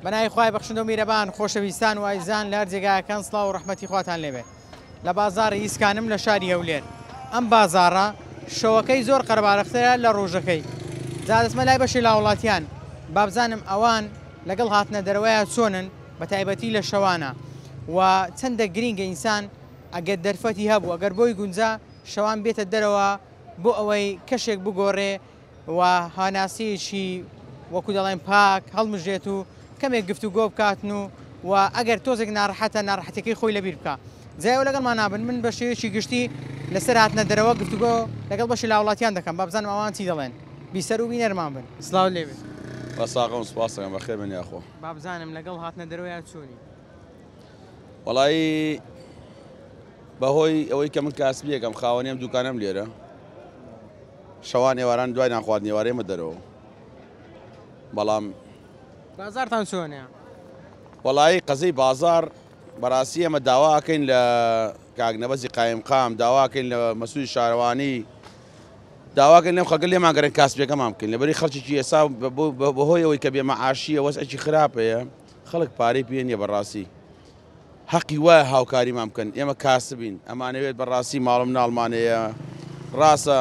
بەناوی خوای بەخشندە و میرەبان خۆشەویستان و ئایزان لە هەر جێگایەکان سڵاو و ڕەحمەتی خواتان لێبێ لە بازاڕی ئیسکانم لە شاری هەولێر ئەم بازاڕە شەوەکەی زۆر قەرەباڵغترە لە ڕۆژەکەی جا دەچمە لای بەشی لاوڵاتیان بابزانم ئەوان لەگەڵ هاتنە دەرەوەیان چۆنن بە تایبەتی لە شەوانە و چەندە گرینگە ئینسان ئەگەر دەرفەتی هەبوو ئەگەر بۆی گونجا شەوان بێتە دەرەوە بۆ ئەوەی کەشێک بگۆڕێ و هەناسەیەکی وەکو دەڵێن پاک هەڵمژێت و کەمێک گفتوگۆ بکاتن و و ئەگەر تۆزێک ناڕەحەتە ناڕەحەتەکەی خۆی لەبیر بکا جا ئێوە لەگەڵمان نابن من بە شێوەیەکی گشتی لەسەر هاتنە دەرەوە گفتوگۆ لەگەڵ بەشی لاوڵاتیان دەکەم با بزانم ئەوان چی دەڵێن بیسەر و بینەرمان بن سڵاوت لێ بێت. بە ساغم سوپاس دەکەم بەخێر بێن یاخوا. با بزانم لەگەڵ هاتنە دەرەوەیا چۆنی؟ وەڵایی بەهۆی ئەوەی کە من کاسبیەکەم خاوەنی ئەم دوکانەم لێرە شەوان ئێواران دوای نان خواردن ئێوارە ئێمە دەرەوە بەڵام بازارتان چۆنە؟ وەڵایی قەزەی بازار بەڕاستی ئێمە داواکەین لە کاک نەبەزی قایمقام داواکەین لە مەسووی شارەوانی داواکەین لەم خەڵکە لێمان گەرن کاسبیەکەمان بکەین لەبەری خەڵکێکی ئێسا بەهۆی ئەوەی کە بێمەعاشیە وەزعێکی خراپەیە خەڵک پارەی پێ نییە بەڕاستی هەقی وایە هاوکاریمان بکەن ئێمە کاسبین ئەمانەوێت بەڕاستی ماڵ و مناڵمان هەیە ڕاستە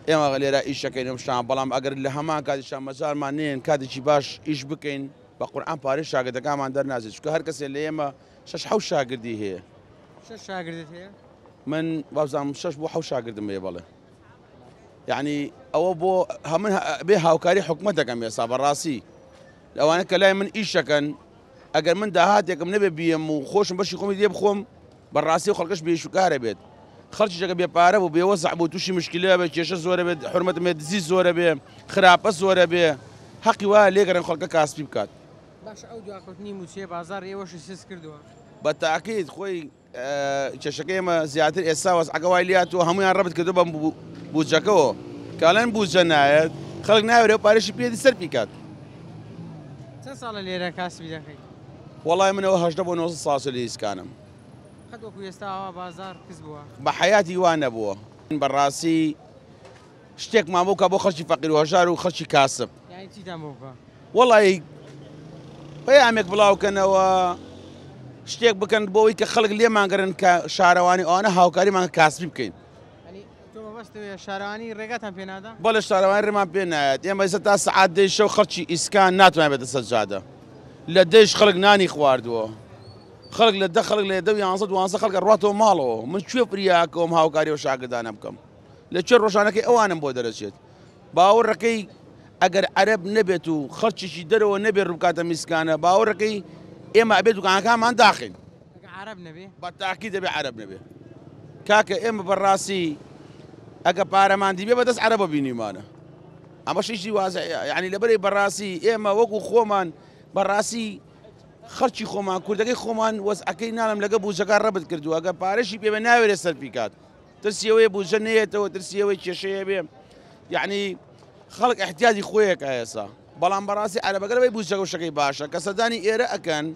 ئێمە لێرە ئیشەکەین ئەم شتان بەڵام ئەگەر لە هەمان کاتیشا مەجالمان نێن کاتێکی باش ئیش بکەین بە قورعان پارەی شاگردەکانمان دەرناچێت چونکە هەر کەسێ لە ئێمە شەش حەوت شاگردی هەیە. شەش شاگردت هەیە؟ من وابزانم شەش بۆ حەوت شاگردم هەیە بەڵێ. یعنی ئەوە بۆ هەمن بێ هاوکاری حکومەت دەکەم ئێستا بەڕاستی لەوانە کە لای من ئیشەکەن ئەگەر من داهاتێکم نەبێ بیەم و خۆشم بەشی خۆمی لێ بخۆم بەڕاستی و خەڵکەش بێشوکارە بێت خەڵکیش ئەگەر بێ پارە بوو بێ وەزع بوو تووشی مشکلە بێ کێشە زۆرە بێت حرمەتم بێت دزی زۆرە بێ خراپە زۆرە بێ حەقی وایە لێگەڕێن خەڵکە کاسپی بکات. باشە ئەو دواکەوتنی مووچەیە بازاڕی ئێوەشی سست کردووە؟ بە تاکید خۆی کێشەکەی ئێمە زیاتر ئێستا وەزعەکە وای لێهاتووە هەموویان ڕەبت کردووە بە بودجەکەوە کە ئەڵێن بودجە نایەت خەڵک ناوێرێ ئەو پارەشی پێ سەرفی کات. چەند ساڵە لێرە کاسبی دەکەی؟ وەڵای من ئەوە 18 بۆ 19 ساڵە لە ئیسکانم. قەت وەکو ئێستا ئاوا بازاڕ کز بووە؟ بە حەیاتی وا نەبووە. بەڕاستی شتێکمان بۆ بکە بۆ خەڵکی فەقیر و هەژار و خەڵکی کاسب. یانی چیتان بۆ بکا؟ وەڵی پەیامێک بڵاو کەنەوە شتێک بکەن بۆ ئەوەی کە خەڵک لێمان گەرن کە شارەوانی ئەوانە هاوکاریمان کاسبی بکەین. یانی تۆ مەبەستەوەیە شارەوانی ڕێگاتان پێ نادا؟ بەڵێ شارەوانی ڕێمان پێ نایەت ئێمە ئێستا تا سەعات دەی شەو خەڵکی ئیسکان ناتوانێت بێتە سەر جادە لە دەیش خەڵک نانی خواردووە خەڵک لە دە خەڵک لە دە و یانزە دوانزە خەڵک ئەڕواتەوە ماڵەوە من کوێ فریاکەوم هاوکاری ئەو شاگردانە بکەم لە کوێ ڕۆژانەکەی ئەوانم بۆ دەرەچێت باوەڕەکەی ئەگەر عەرەب نەبێت و خەڵکێکی دەرەوە نەبێت ڕووبکاتە میسکانە باوەڕەکەی ئێمە ئەبێت دوکانەکانمان داخەین. ئەگەر عەرەب نەبێ؟ بە تاکی دەبێ عەرەب نەبێ کاکە ئێمە بەڕاستی ئەگە پارەمان دیبێ بەدەست عەرەبە بینیمانە ئەمە شتێکی وازحە یعنی لەبەرەی بەڕاستی ئێمە وەکو خۆمان بەڕاستی خەڵکی خۆمان کوردەکەی خۆمان وەزعەکەی ناڵم لەگە بوجەکە ڕەبت کردووە ئەگە پارەشی پێ بێ ناوێرێ سەرفی کات ترسی ئەوەیە بودجە نەیەتەوە ترسی ئەوەی کێشەی هەبێ یعنی خەڵک احتیاجی خۆیەکە ئێسا بەڵام بەڕاستی عەرەبەکە لەوەی بودجەکە و شەکەی باشە کە سەردانی ئێرە ئەکەن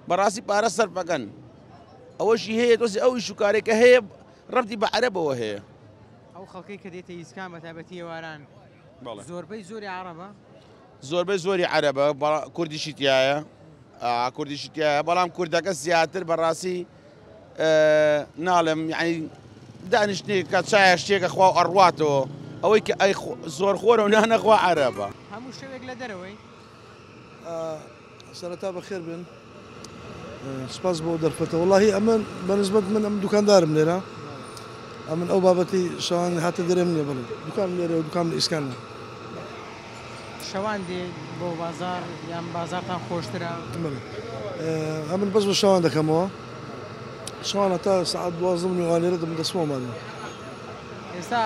بەڕاستی پارە سەرفەکەن ئەوەشی هەیە تۆزی ئەو ئیش و کارێک کە هەیە ڕەبتی بە عەرەبەوە هەیە. ئەو خەڵکەی کە دێتە ئیسکان بە تایبەتی ئێواران زۆربەی زۆری عەڕەبە؟ زۆربەی زۆری عەرەبە کوردیشی تایە کوردیشی تایە بەڵام کوردەکە زیاتر بەڕاستی ناڵێم یعنی دانیشتنێکە چایە شتێکە خوا و ئەڕواتەوە ئەوەی کە ئەی زۆر خۆرە و نانەخوا عەرەبە. هەموو شەوێک لە دەرەوەی؟ سەرەتا بەخێر بێن سپاس بۆ دەرفەتە وڵی ئەمن بەنسبەت من ئەم دوکاندارم لێرە ئەمن ئەو بابەتی شەوان هاتە دەرێم نییە بڵێ دوکان لێرە و دوکان لە ئیسکان. شەوان دێ بۆ بازاڕ یان بازاڕتان خۆشترە؟ بەڵێ ئەمن بەس بە شەوان دەکەمەوە شەوان هەتا سەعات 12 نوێوان لێرە دەم دەچمەوە ماڵێ. ئێستا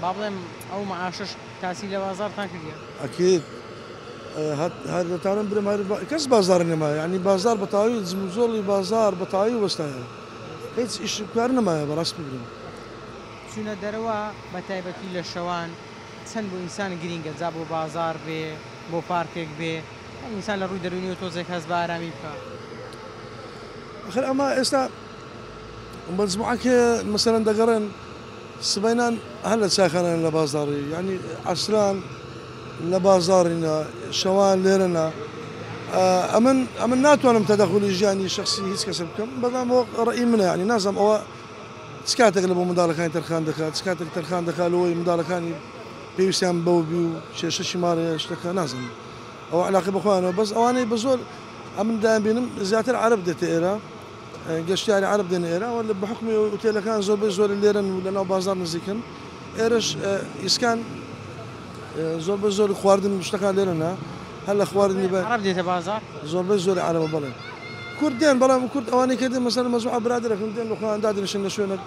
با بڵێم ئەو معاشەش تاسی لە بازاڕتان کردیە؟ ئەکید هەر دەتانم برم هەر کەس بازاڕ نەما یعنی بازاڕ بە تەواوی جموجۆڵی بازاڕ بە تەواوی وەستایە هیچ ئیش کار نەمایە بەڕاست بگرم. چوونە دەرەوە بە تایبەتی لە شەوان چەند بۆ ئینسان گرینگە جا بۆ بازاڕ بێ بۆ پارکێک بێ یانی ئینسان لە ڕووی دەروونیەوە تۆزێک هەست بە ئارامی بکا. ئەخر ئەمە ئێستا مەجموعەکێ مەسەلەن دەگەڕێن سبەینان هەر لە چایخانەن لە بازاڕی یانی عەسران لە بازاڕینە شەوان لێرەنە. ئەمن ئەمن ناتوانم تەدەخولی ژیانی شەخسی هیچ کەسە بکەم، بەڵام ئەوە ڕەئی منە، یعنی نازانم ئەوە چ کاتێک لە بۆ منداڵەکانی تەرخان دەکات، چ کاتێک تەرخان دەکات لەوەی منداڵەکانی پێویستیان بەوە بی و کێشەشی ماڵێ شتەکە نازانم ئەوە علاقەی بە خۆیانەوە. بەس ئەوانەی بە زۆر ئەمن دایان بینم زیاتر عەرەب دێتە ئێرە، گەشتیاری عەرەب دێنە ئێرە و بە حوکمی ئوتێلەکان زۆربەی زۆر لێرەن و لەناو بازاڕ نزیکن. ئێرەش ئیسکان زۆربەی زۆر خواردن شتەکان لێرەنە، هەر لە خواردنی بە عەرەب دێتە بازاڕ؟ زۆربەی زۆری عەرەبە بەڵێ. کورد دێن، بەڵام کورد ئەوانەی کە دێن مەسەلەن مەجموعە برادەرەکەم دێن لە خۆیان دادەنیشن لە شوێنێک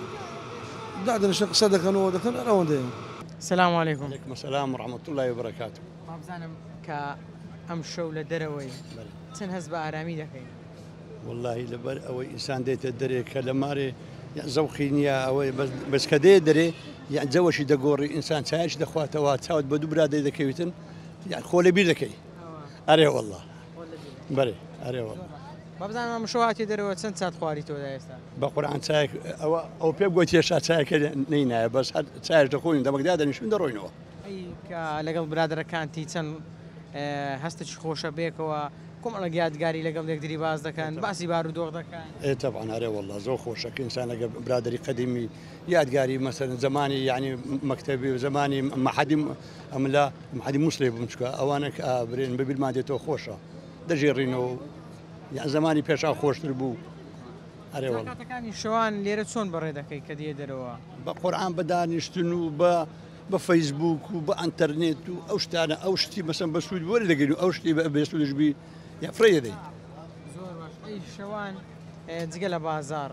دادەنیشن قسە دەکەن و دەکەن هەر ئەوەندەیە. سلام علیکم. علیکم السلام و رحمة اللە و بەرەکاتو. وابزانم کە ئەمشەو لە دەرەوەی چەند هەست بە ئارامی دەکەی؟ وەڵاهی لەبەر ئەوەی ئینسان دێتە دەرێ کە لە مارێ یان زەوقی نییە ئەوەی بەس بەس کە دێ دەرێ یان جەوەشی دەگۆڕی ئینسان چایش دەخواتەوە چاوت بە دوو برادەی دەکەویتن یان خۆ لە بیر دەکەی ئەرێ والله بەرێ ئەرێ والله. بابزانم ئەم شەو هاتیە دەرەوە چەند چات خواری تۆ دا ئێستا؟ بە قورعان چایەک ئەوە ئەو پێم گوتی هێشتا چایەکە نەینایە بەس هەر چایش دەخۆین دەمەک دادەنیشین دەڕۆینەوە. ئەی کە لەگەڵ برادەرەکانتی چەند هەستێکی خۆشە بێکەوە کۆمەڵێک یادگاری لەگەڵ یەکتری باس دەکەن باسی بارودۆخ دەکەن. ئێ تەبعەن ئەرێ وەڵا زۆر خۆشە کە ئینسان لەگەڵ برادەری قەدیمی یادگاری مەسەلەن زەمانی یانی مەکتەبی و زەمانی مەحەدی ئەمن لە مەحەدی موسڵێ بووم چونکە ئەوانە کە برێن بە بیرمان دێتەوە خۆشە دەژێڕینەوە یان زەمانی پێشان خۆشتر بوو. ئەرێ وەڵا. کاتەکانی شەوان لێرە چۆن بەڕێ دەکەی کە دێیە دەرەوە؟ بە قورعان بە دانیشتن و بە بە فەیسبووک و بە ئەنتەرنێت و ئەو شتانە ئەو شتی مەسەن بە سوود وەری دەگرین و ئەو شتی بە بێسوودش بی یا فرەی دەدەین. زۆر باش ئەی شەوان جگە لە بازاڕ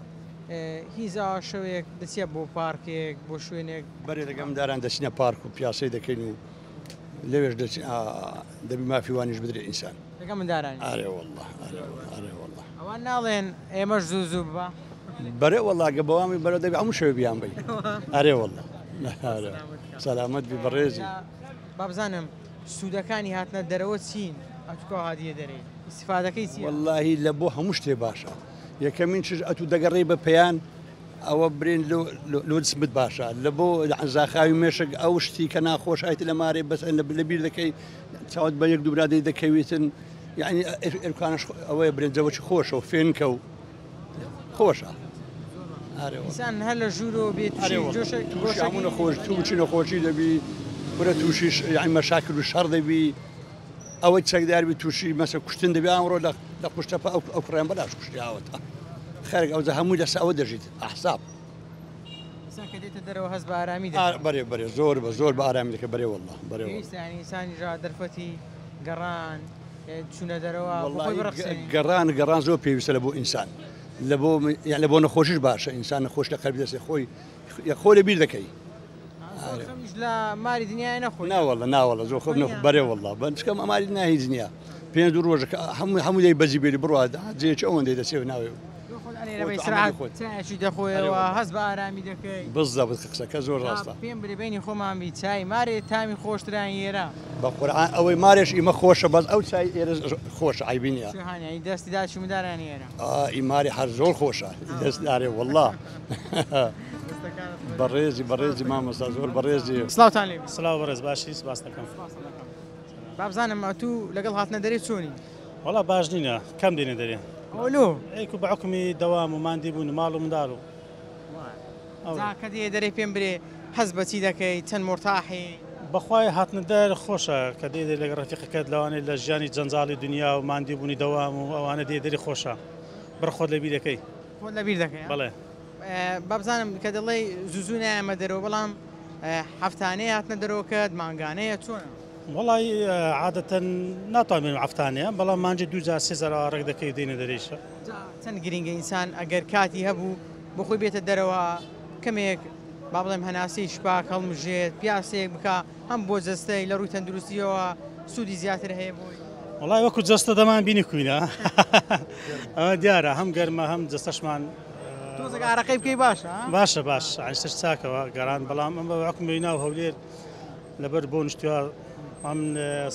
هیچ ئاوا شەوێک دەچیە بۆ پارکێک بۆ شوێنێک؟ بەرێ لەگەڵ منداران دەچینە پارک و پیاسەی دەکەین و لەوێش دەچین دەبی مافی وانیش بدرێ ئینسان. لەگەڵ مندارانی؟ ئەرێ وەڵڵا ئەرێ ئەرێ وەڵڵا. ئەوان ناڵێن ئێمەش زوو زوو ببە؟ بەرێ وەڵا گە بەوامی بەرە دەبی هەموو شەوێ بیان بەی ئەرێ وەڵا سەلامەت بی بەڕێزی. با بزانم سوودەکانی هاتنە دەرەوە چین ئەتوکە هاتیە دەرێ ئیسفادەکەی چیە؟ وەڵاهی لە بۆ هەموو شتێ باشە یەکەمین چش ئەتوو دەگەڕێی بە پێیان ئەوە برێن لۆ جسمت باشە لە بۆ زاخاوی مێشک ئەو شتی کە ناخۆش هایت لە مارێ بەس لە بیر دەکەی چاوت بە یەک دوو برادەی دەکەویتن یعنی ئێرکانش ئەوەیە برێن جەوەکی خۆشە و فێنکە و خۆشە ئینسان هەر لە ژوورەوە بێ تووشی هەموو نەخۆش تووشی نەخۆشی دەبی کورە تووشی یعنی مەشاکل و شەڕ دەبی ئەوەی چەکدار بی تووشی مەسە کوشتن دەبی ئەمڕۆ لە قوشتەپە ئەو کوڕیان بەلاش کوشتیاوەتە خەرک ئەوجا هەمووی لەسەر ئەوە دەژیت ئەحساب ئینسان کە دێتە دەرەوە هەست بە ئارامی دەکات. بەرێ بەرێ زۆر بە زۆر بە ئارامی دەکە بەرێ واللە بەرێ واللە. پێویستە یانی ئینسانیش دەرفەتی گەڕان چوونە دەرەوە بۆ خۆی بڕەخسێنێ. گەڕان گەڕان زۆر پێویستە لە بۆ ئینسان لە بۆ یان لە بۆ نەخۆشیش باشە ئینسان نەخۆش لە قەلبی دەستێ خۆی خۆ لە بیر دەکەی. زۆر خەمیش لە ماری دنیای نەخۆی. ناوەڵە ناوەڵە زۆر خۆم نەخۆ بەرێ واللە بەنچکەم ئەماری دنیا هیچ نییە پێنج دوو ڕۆژەکە هەموو هەموو دەی بەجی بێری بڕوا جێیەکی ئەوەندەی دەچێ ناوێ چایەکی دەخۆیەوە هەست بە ئارامی دەکەی. بزەبت قسەکە زۆر ڕاستە. پێم برێ بەینی خۆمان بی چای مارێ تامی خۆشترە یان ئێرە؟ بە قورعان ئەوەی مارێش ئیمە خۆشە بەس ئەو چای ئێرە خۆشە عەیبی نییە. چ هانی ئەی دەستی داچی مدارە یان ئێرە؟ ئا ئی مارێ هەر زۆر خۆشە دەست دارێ وەڵا. بەڕێزی بەڕێزی مامۆستا زۆر بەڕێزی. سڵاوتان لێ بێ. سڵاو بەڕێز باشی سپاست دەکەم. با بزانم ئەتوو لەگەڵ هاتنە دەرێ چۆنی؟ وەڵا باش نینە کەم دێنە دەرێ. ئەوە لۆ؟ ئەی کو بە حوکمی دەوام و ماندی بوون و ماڵ و منداڵ و. جا کە دێیە دەرێ پێم برێ هەست بە چی دەکەی چەند مورتاحی؟ بەخوای هاتنە دەر خۆشە کە دێی دەرێ لەگەڵ ڕەفیقەکەت لەوانەیە لە ژیانی جەنجاڵی دنیا و ماندی بوونی دەوام و ئەوانە دێیە دەرێ خۆشە بڕ خۆت لەبیر دەکەی. خۆت لەبیر دەکەی؟ بەڵێ. با بزانم کە دەڵێی زوو زوو نایەمە دەرەوە بەڵام هەفتانەیە هاتنە دەرەوەکەت مانگانەیە چۆنە؟ وەڵای عادەتەن ناتوانم بڵێم هەفتانەیە بەڵام مانگی دوو جار سێ جار ئاوا ڕێک دەکەی و دێینە دەرێیشە. جا چەند گرینگە ئینسان ئەگەر کاتی هەبوو بۆ خۆی بێتە دەرەوە کەمێک با بڵێم هەناسەی شپاک هەڵمژێت پیاسەیەک بکا هەم بۆ جەستەی لە ڕووی تەندروستیەوە سوودی زیاتر هەیە بۆی. وەڵای وەکو جەستە دەمان بینی کوینە ئەوە دیارە هەم گەرمە هەم جەستەشمان تۆزێک ئارەقەی بکەی باشە باشە باش ئەشتش چاکەوە گەڕان بەڵام ئەم بە حوکمی ناو هەولێر لەبەر بۆ نیشتوە ئەم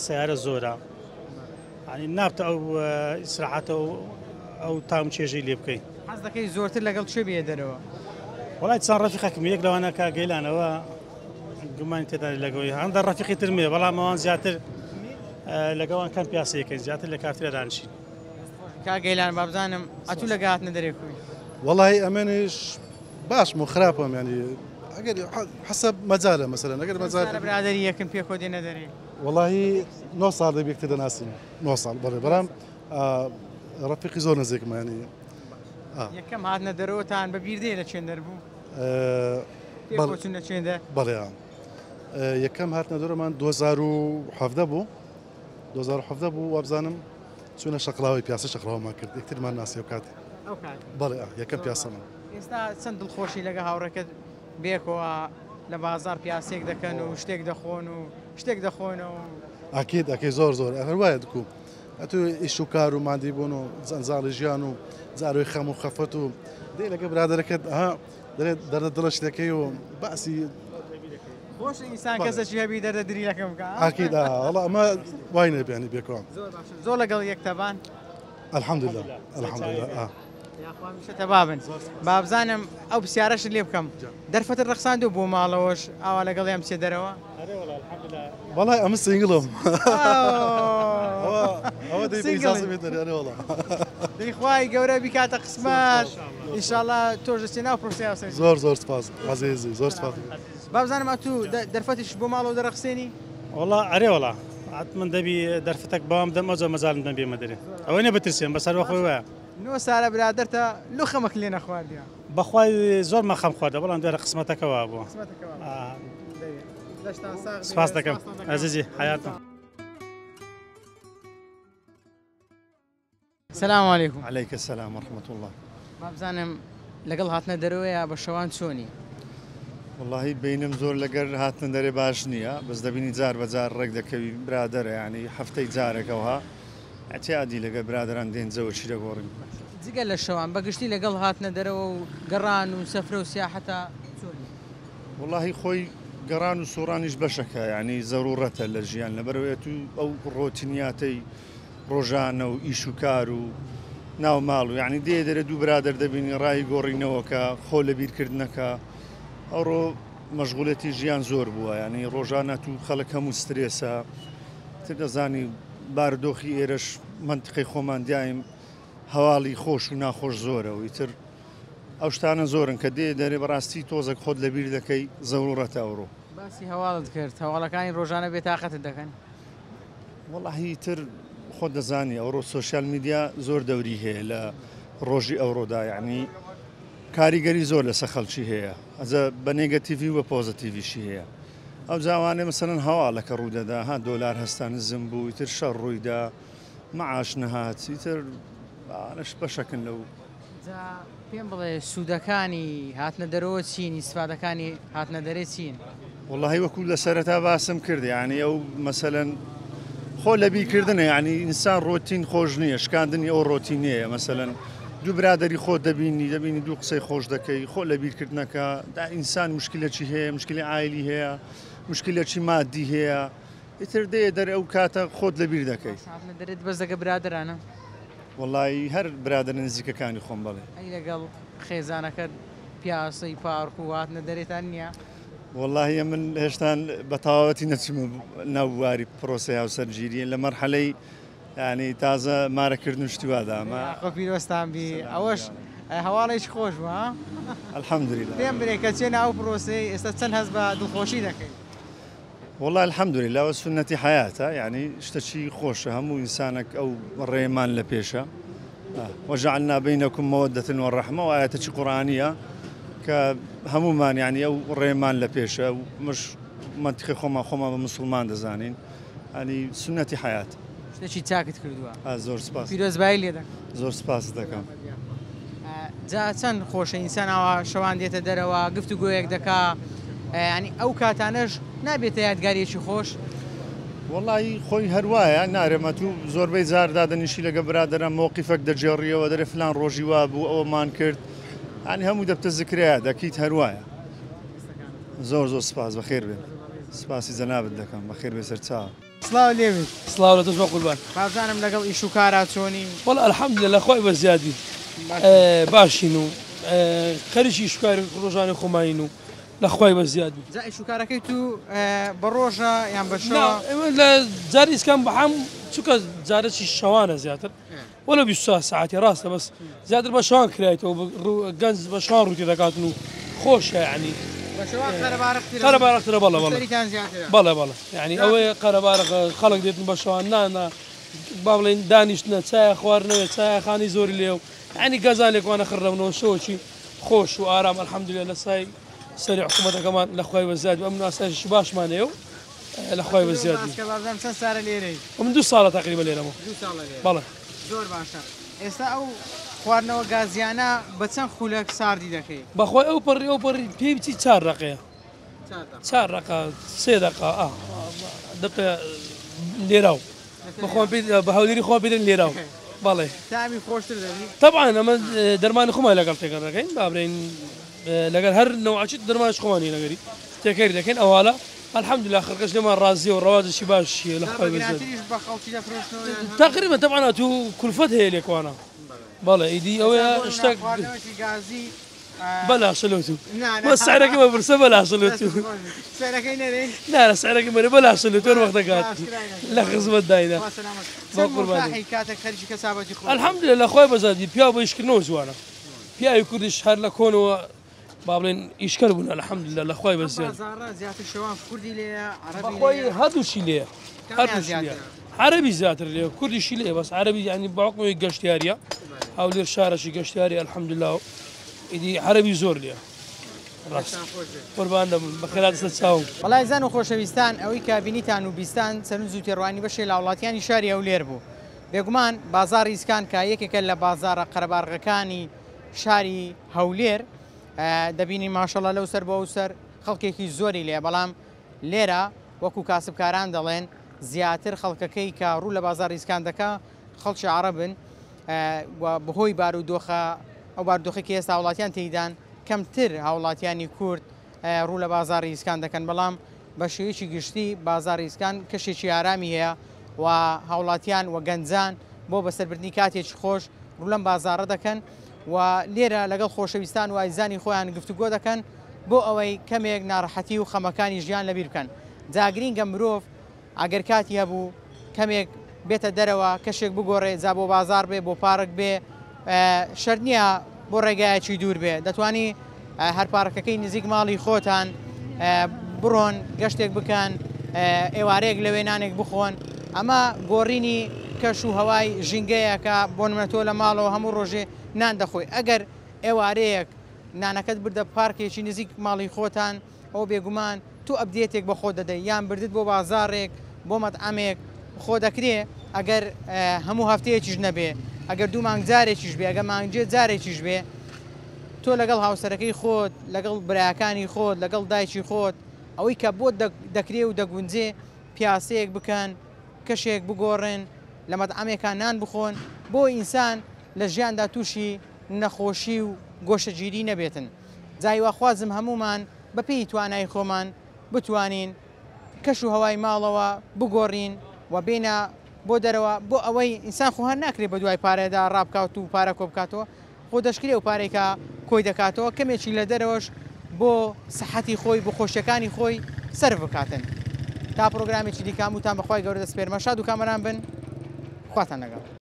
سیارە زۆرە ینی نابتە ئەو ئیسراحەتە و ئەو تام چێژەی لێ بکەین. حەز دەکەی زۆرتر لەگەڵ کێ بێیە دەرەوە؟ وەڵای چەند ڕەفیقێکم یەک لەوانە کاک گەیلانەوە گومانی تێدا لەگەڵی هەندە ڕەفیقی ترم هەیە بەڵام ئەوان زیاتر لەگەڵان کەم پیاسەیەکەین زیاتر لە کافتریا دانیشین. کاک گەیلان بابزانم ئەتوو لەگە هاتنە دەرێ کوی؟ وەڵی ئەمنیش باشم و خراپم یعنی ئەگەر حەسەب مەجالە مەسەلەن ئەگەر مەجال برادەری یەکن پێکەوە دێنە دەرێ. وەڵی 9 ساڵ دەبی یەکتر دەناسین 9 ساڵ بەڵێ بەڵام ڕەفیقی زۆر نزیکمە یعنی یەکەم هاتنە دەرەوەتان بە بیر دێ لە چێن دەربوو؟ پێکەوە چوون لە چێن دەر؟ بەڵێ یەکەم هاتنە دەرەوەمان 2017 بوو 2017 بوو وابزانم چوونە شەقڵاوەی پیاسە شەقڵاوەمان کرد یەکترمان ناسی ئەو کاتێ. ئەو کات؟ بەڵێ یەکەم پیاسەمان. ئێستا چەند دڵخۆشی لەگە هاوڕێکەت بێکەوە لە بازاڕ پیاسێک دەکەن و شتێک دەخۆن و شتێک دەخۆنەوە؟ ئەکید ئەکەی زۆر زۆر هەر وایە دکو ئەتو ئیش و کار و مادی بوون و زەنجاڵی ژیان و جارۆی خەم و خەفەت و دێ لەگە برادەرەکەت ئەها دەرێ دەردە دڵە شتەکەی و باسی خۆش ئینسان کەسێکی هەبی دەردە دریلەکەم بکە. ئەکید وەڵا ئەمە وای نەبێ یعنی بێکەوە. زۆر باشە زۆر لەگەڵ یەک تەبان؟ الحمدلله الحمدلله یاخوا هەمیشە تەبابن. با بزانم ئەو پرسیارەشت لێ بکەم دەرفەتت ڕەخساندووە بۆ ماڵەوەش ئاوا لەگەڵیان بچێ دەرەوە؟ ئەرێ وەڵا الحمدلله. وەڵای ئەمن single م. ئەوە دەی ئیجازە بێت ئەرێ وەڵا. دەی خوای گەورە بیکاتە قسمەت ئینشاڵڵا تۆش دەچێ ناو پرۆسەی هاوسەرگیری. زۆر زۆر سپاس عەزیزی زۆر سپاس. با بزانم ئەتوو دەرفەتیش بۆ ماڵەوە دەڕەخسێنی؟ وەڵا ئەرێ وەڵا حتمەن دەبی دەرفەتەک بەوام بدەم ئەوجا مەجالم بدەم بێمە دەرێ ئەوەی نیە بترسێم بەس هەر وەخۆی وایە. نۆ سالە برادەرتە لۆ خەمەک لێ نەخواردیە؟ بەخوای زۆرمان خەم خواردە بەڵام دیارە قسمەتەکە وابووە. قسمەتەکە وابووە. لەشتان ساغ بێ. سپاس دەکەم ئەزیزی حەیاتم. سلام علیکم. علیک السلام و رحمة اللە. با بزانم لەگەڵ هاتنە دەرەوەیە بە شەوان چۆنی؟ وەڵاهی بینم زۆر لەگەر هاتنە دەرێ باش نییە بەس دەبینی جار بە جار ڕێک دەکەوی برادەرە یانی هەفتەی جارێکەوە ئەتیادی لەگەر برادەران دێن جەوەکی دەگۆڕین. جگە لە شەوان بە گشتی لەگەڵ هاتنە دەرەوە و گەڕان و سەفرە و سیاحەتە چۆنی؟ وەڵاهی خۆی گەڕان و سوڕانیش بەشەکە یانی زەروڕەتە لە ژیان لەبەرئەوەی ئەتوو ئەو ڕۆتینیاتەی ڕۆژانە و ئیش و کار و ناو ماڵ و یانی دێ دەرێ دوو برادەر دەبینی ڕای گۆڕینەوەکە خۆ لە بیرکردنەکە ئەوڕۆ مەشغولێتی ژیان زۆر بووە یانی ڕۆژانە تو خەڵک هەموو سترێسە تر دەزانی بارودۆخی ئێرەش مەنتقەی خۆمان دیایم هەواڵی خۆش و ناخۆش زۆرە و ئیتر ئەو شتانە زۆرن کە دێ دەرێ بەڕاستی تۆزێک خۆت لەبیر دەکەی زەروڕەتە ئەوڕۆ. باسی هەواڵت کرد هەواڵەکانی ڕۆژانە بێتاقەتت دەکەن؟ وەڵاهی ئیتر خۆت دەزانی ئەوڕۆ social media زۆر دەوری هەیە لە ڕۆژی ئەوڕۆدا یعنی کاریگەری زۆر لەسەر خەڵکی هەیە ئەجە بە negative ی و بە positive یشی هەیە ئەو جاوانێ مەسەلەن هەواڵەکە ڕوودەدا ها دۆلار هەستا نزم بوو ئیتر شەڕ ڕوویدا معاش نەهات ئیتر ئەوانەش بەشەکن لەو جا پێم بڵێ سوودەکانی هاتنە دەرەوە چین ئیسفادەکانی هاتنە دەرێ چین؟ وەڵاهی وەکو لە سەرەتا باسم کرد یعنی ئەو مەسەلەن خۆ لەبیرکردنە یعنی ئینسان ڕۆتین خۆش نییە شکاندنی ئەو ڕۆتینەیە مەسەلەن دوو برادری خۆت دەبینی دەبینی دوو قسەی خۆش دەکەی خۆ لەبیرکردنەکە دا ئینسان مشکلەکی هەیە مشکلی عایلی هەیە مشکلەکی مادی هەیە ئیتر دێ دەر ئەو کاتە خۆت لەبیر دەکەی. هاتنە دەرێت بەس لەگە برادەرانە؟ وەڵایی هەر برادەرە نزیکەکانی خۆم بەڵێ. ئەی لەگەڵ خێزانەکەت پیاسەی پارک و هاتنە دەرێتان نییە؟ وەڵاهی ئەمن هێشتان بە تەواوەتی نەچوومە ناو بواری پرۆسەی هاوسەرگیری لە مەرحەلەی یانی تازە مارەکردن و شتی وادا ئەمە. یاخوا پیرۆزتان بی ئەوەش هەواڵێکی خۆش بوو ها. الحمدللە. پێم برێ کە چێ ناو پرۆسەی ئێستا چەند هەست بە دڵخۆشی دەکەی؟ وەڵا الحمدللە ئەوە سوننەتی حەیاتە یانی شتەکی خۆشە هەموو ئینسانەک ئەو ڕێمان لە پێشە وجعلنا بینکم مودة ورحمە و ئایەتەکی قورئانیە کە هەموومان یانی ئەو ڕێمان لە پێشە و مش مەنتیقی خۆمان خۆمان بە مسوڵمان دەزانین ینی سوننەتی حەیات. شتێکی چاکت کردووە. زۆر سپاس. پیرۆزبایی لێ دەکەم. زۆر سپاست دەکەم. جا چەند خۆشە ئینسان ئاوا شەوان دێتە دەرەوە گفت و گۆیەک دەکا ینی ئەو کاتانەش نابێتە یادگاریەکی خۆش؟ وەڵی خۆی هەروایە نارێمە تو زۆربەی جار دادەنیشی لەگە برادەران مەوقیفەک دەگێڕیەوە دەرێ فلان ڕۆژی وا بوو ئەوەمان کرد ینی هەموو دەبتە زکرەیە دەکیت هەروایە. زۆر زۆر سپاس بەخێر بێن. سپاسی جەنابت دەکەم بەخێر بێ سەرچاو. سڵاو لێبێت. سڵاو لە تۆش بەقوربان. بابزانم لەگەڵ ئیش و کارا چۆنی؟ وەڵا الحمدللە خوای بەزیادی باشین و خەریکی ئیش و کاری ڕۆژانەی خۆمانین و لە خوای بە زیاد بی. جا ئیش و کارەکەی تو بە ڕۆژە یان بە نا شەوە؟ ئێمە لە جاری ئیسکان بەحام چونکە جارەکی شەوانە زیاتر وەلو 24 ساعتی ڕاستە بەس زیاتر بە شەوان کرایتەوە گەنج بە شەوان ڕووی تێدەکاتن و خۆشە یعنی بە شەوان قەرەبارەخترە قەرەبارەخترە بەڵێ بەڵێ مشتەریتان زیاترە. بەڵێ بەڵێ یعنی ئەوەیە قەرەبارەخ خەڵک دێتن بە شەوان نانە با بڵێن دانیشتنە چایە خواردنەوە چایە خانی زۆری لێ و یعنی گەزانێکوانە خڕدەبنەوە شەوەکی خۆش و ئارام الحمدلله لە سای سەری حکوومەتەکەمان لە خوای بەزیاد ئەم ناسایشی باشمان هەیە و لە خوای بەزیاد باسکە بابزانم چەند سارە لێرەی؟ من 2 ساڵە تقریبا لێرەمەوە. 2 ساڵە لێرە. بەڵێ. زۆر باشە. ئێستا ئەو خواردنەوە گازیانە بە چەند خولەک ساردی دەکەی؟ بەخۆی ئەو پەڕی ئەو پەڕی پێی بچی 4 دقەیە. 4 دقە 3 دقە دقە لێراو. بەخۆم پێ بە هەولێری خۆم پێ دەن لێراو. بەڵێ. تامی خۆشتر دەبی؟ طبعا ئەمە دەرمانی خۆمان لەگەڵ تێکەڵ دەکەین با بڵێین لەگەڵ هەر نەوعەکی دەرمانش خۆمانی لەگەری تێکەری دەکەین ئەوالە الحمدلله خەڵکەش لێمان ڕازیە و ڕەواجێکی باشیە لە خۆی بەزیاد. گرانتریش بە خەڵکی دەفرۆشنەوە یان هەر؟ تقریبا طبعا تو کولفەت هەیە لێکوانە. بەڵێ ئیدی ئەوەیە شتێک خواردنەوەکی گازی بەلاشە لۆ تو. نا، نا. بە سعرەکەی بە برسە بەلاشە لۆ تو. سعرەکەی نەرێی؟ نا نا سعرەکەی مەرێ بەلاشە لۆ تو هەر وەختەکات لە خزمەت داینا. خوا سەلامەت. بە چەند قوربانی. مورتاحی کاتێک خەریکی کەسابەتی خۆت؟ الحمدلله لە خوای بەزادی پیاو بە ئیشکردنەوە جوانە. پیاوی کوردیش هەر لە کۆنەوە با بڵێن ئیشکەر بوون الحمدلله لە خوای بەزیاد. بازاڕە زیاتر شەوان کوردی لێیە، عەرەبی بەخۆی لێیە؟ هەردووشی لێیە. هەردووشی لێیە. عەرەبی زیاتر لێیە، کوردیشی لێیە بەس عەرەبی یعنی بە حوکمی گەشتیاریە. هەولێر شارەشی گەشتیاری الحمدلله ئیدی عەرەبی زۆر لێیە. ڕاست. قوربان دەبم بەخێرات سەر چاوم. وەڵای زان و خۆشەویستان ئەوەی کە بینیتان و بیستان سەرنج و تێڕوانی بەشێ لە هاوڵاتیانی شاری هەولێر بوو. بێگومان بازاڕی ئیسکان کە یەکێکە لە بازاڕە قەرەباڵغەکانی شاری هەولێر دەبینین ماشەڵە لەو سەر بۆ ئەو سەر خەڵکێکی زۆری لێ، بەڵام لێرە وەکو کاسبکاران دەڵێن زیاتر خەڵکەکەی کە ڕوو لە بازاڕی ئیسکان دەکا خەڵکی عەرەبن و بەهۆی بارودۆخە ئەو بارودۆخی کە ئێستا هاوڵاتیان تێیدان کەمتر هاوڵاتیانی کورد ڕوو لە بازاڕی ئیسکان دەکەن، بەڵام بە شێوەیەکی گشتی بازاڕی ئیسکان کەشێکی ئارامی هەیە و هاوڵاتیان و گەنجان بۆ بەسەربردنی کاتێکی خۆش ڕوو لەم بازاڕە دەکەن و لێرە لەگەڵ خۆشەویستان و ئازیزانی خۆیان گفتوگۆ دەکەن بۆ ئەوەی کەمێک ناڕەحەتی و خەمەکانی ژیان لەبیر بکەن. جا گرینگە مرۆڤ ئەگەر کاتی هەبوو کەمێک بێتە دەرەوە کەشێک بگۆڕێ، جا بۆ بازار بێ بۆ پارک بێ، شەرت نییە بۆ ڕێگایەکی دوور بێ، دەتوانی هەر پارکەکەی نزیک ماڵی خۆتان بڕۆن گەشتێک بکەن، ئێوارەیەک لەوێ نانێک بخۆن. ئەمە گۆڕینی کەش و هەوای ژینگەیە کە بۆ نمونە تۆ لە ماڵەوە هەموو ڕۆژێ نان دەخۆی، ئەگەر ئێوارەیەک نانەکەت بردە پارکێکی نزیک ماڵی خۆتان ئەو بێگومان تۆ ئەبدێتێک بە خۆت دەدەی، یان بردت بۆ بازاڕێک بۆ مەطعەمێک خۆ دەکرێ ئەگەر هەموو هەفتەیەکیش نەبێ، ئەگەر 2 مانگ جارێکیش بێ، ئەگەر مانگێ جارێکیش بێ، تۆ لەگەڵ هاوسەرەکەی خۆت، لەگەڵ براکانی خۆت، لەگەڵ دایکی خۆت، ئەوەی کە بۆت دەکرێ و دەگونجێ پیاسەیەک بکەن، کەشێک بگۆڕن، لە مەطعەمێکا نان بخۆن، بۆ ئینسان لە ژیاندا تووشی نەخۆشی و گۆشەگیری نەبێتن. جا هیواخوازم هەمومان بەپێی توانای خۆمان بتوانین کەش و هەوای ماڵەوە بگۆڕین و بینە بۆ دەرەوە، بۆ ئەوەی ئینسان خۆ هەر ناکرێت بە دوای پارەدا ڕابکات و پارە کۆ بکاتەوە، خۆ دەشکرێ و پارێکە کۆی دەکاتەوە کەمێکی لە دەرەوەش بۆ سەحەتی خۆی بۆ خۆشیەکانی خۆی سەرف بکاتن. تا پرۆگرامێکی دیکە هەمووتان بەخوای گەورە دەسپێرمە. شاد و کامەران بن، خواتان لەگەڵ.